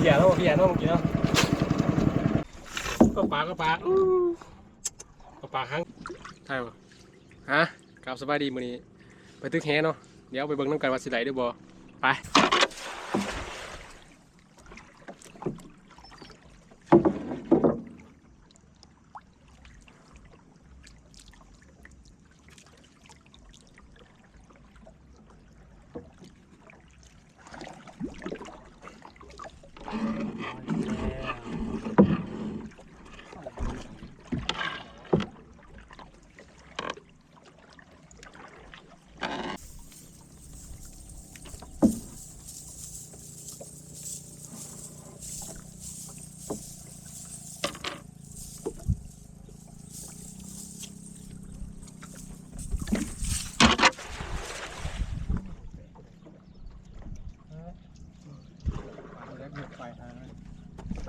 ເພຍເນາະ ເພຍເນາະ ເມື່ອກີ້ເນາະ. ກໍປາ ກໍປາ ອື ກໍປາຫາງ ໄດ້ບໍ່? ຮະ ຄັບ ສະບາຍດີ. ມື້ນີ້ໄປຕຶກແຫເນາະ. ດຽວໄປເບິ່ງນຳກັນວ່າຊິໄດ້ຫຼືບໍ່. ໄປ.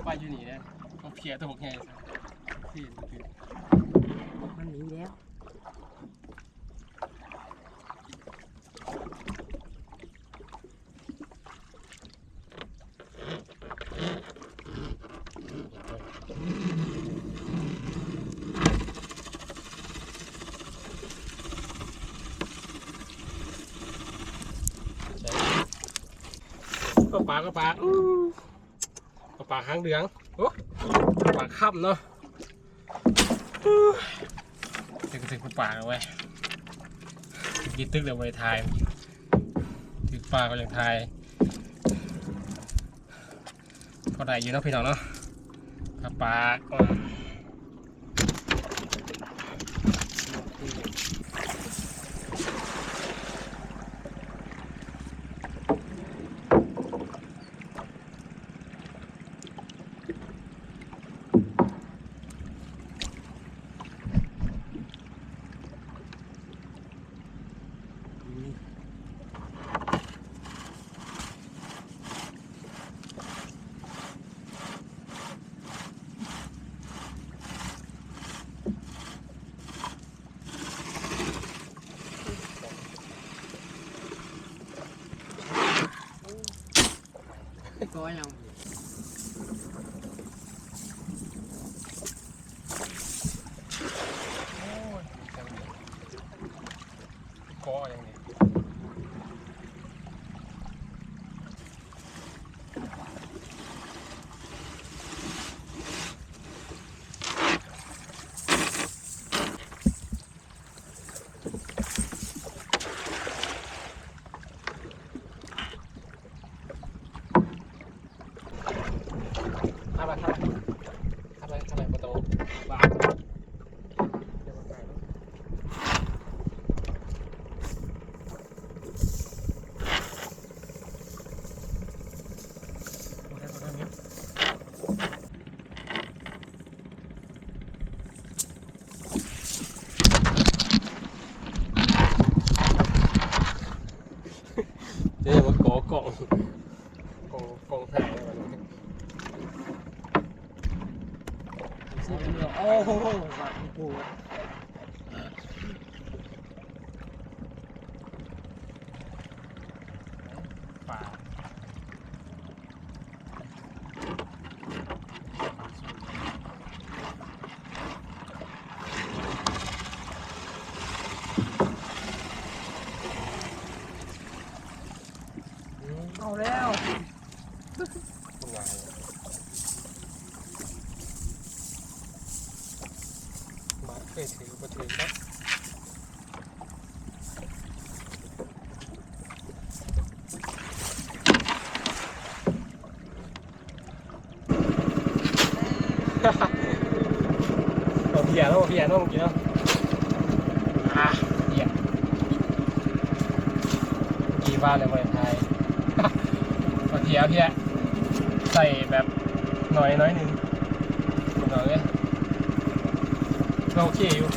ໄປຢູ່ນີ້ເດ້ ເພຍໂຕບັກໃຫຍ່ ມັນໜີແລ້ວ. ກໍປາ ກໍປາ ອື ປາຫາງເຫຼືອງ ໂອ້ ປາຄຳເນາະ. ຕຶກ ຕຶກປາເວີຍ ກິນຕຶກແລ້ວບໍ່ໄດ້ຖ່າຍ ຕຶກປາກໍຍັງຖ່າຍ ພໍໄດ້ຢູ່ເນາະພີ່ນ້ອງເນາະ. ປາ ປາ ກໍຍັງ ໂອ້ຍ ກໍຍັງນີ້ ເຂົ້າໄປ ເຂົ້າໄປ ເຂົ້າໄປ ເຂົ້າໄປ ບໍ່ຕ້ອງບາດ. ເດ້ ມາເກາະກ້ອງ ກ້ອງ ກ້ອງຖ່າຍແລ້ວບັດນີ້. ໂອ້ໂຫ ປາ ເອົາແລ້ວ ຫວາຍ ມາເຄີຍຖືບໍ່ຖືເນາະ. ເອົາເພຍເນາະ ເພຍເນາະ ມື້ກີ້ເນາະ. ອາ ເພຍ ເມື່ອກີ້ວ່າແລ້ວບໍ່ໄດ້ຖ່າຍ. ເອົາເພຍ ເອົາເພຍ ໃສ່ແບບໜ້ອຍ ໜ້ອຍໜຶ່ງ ນ້ອງເອີຍ ກໍໂອເຄຢູ່.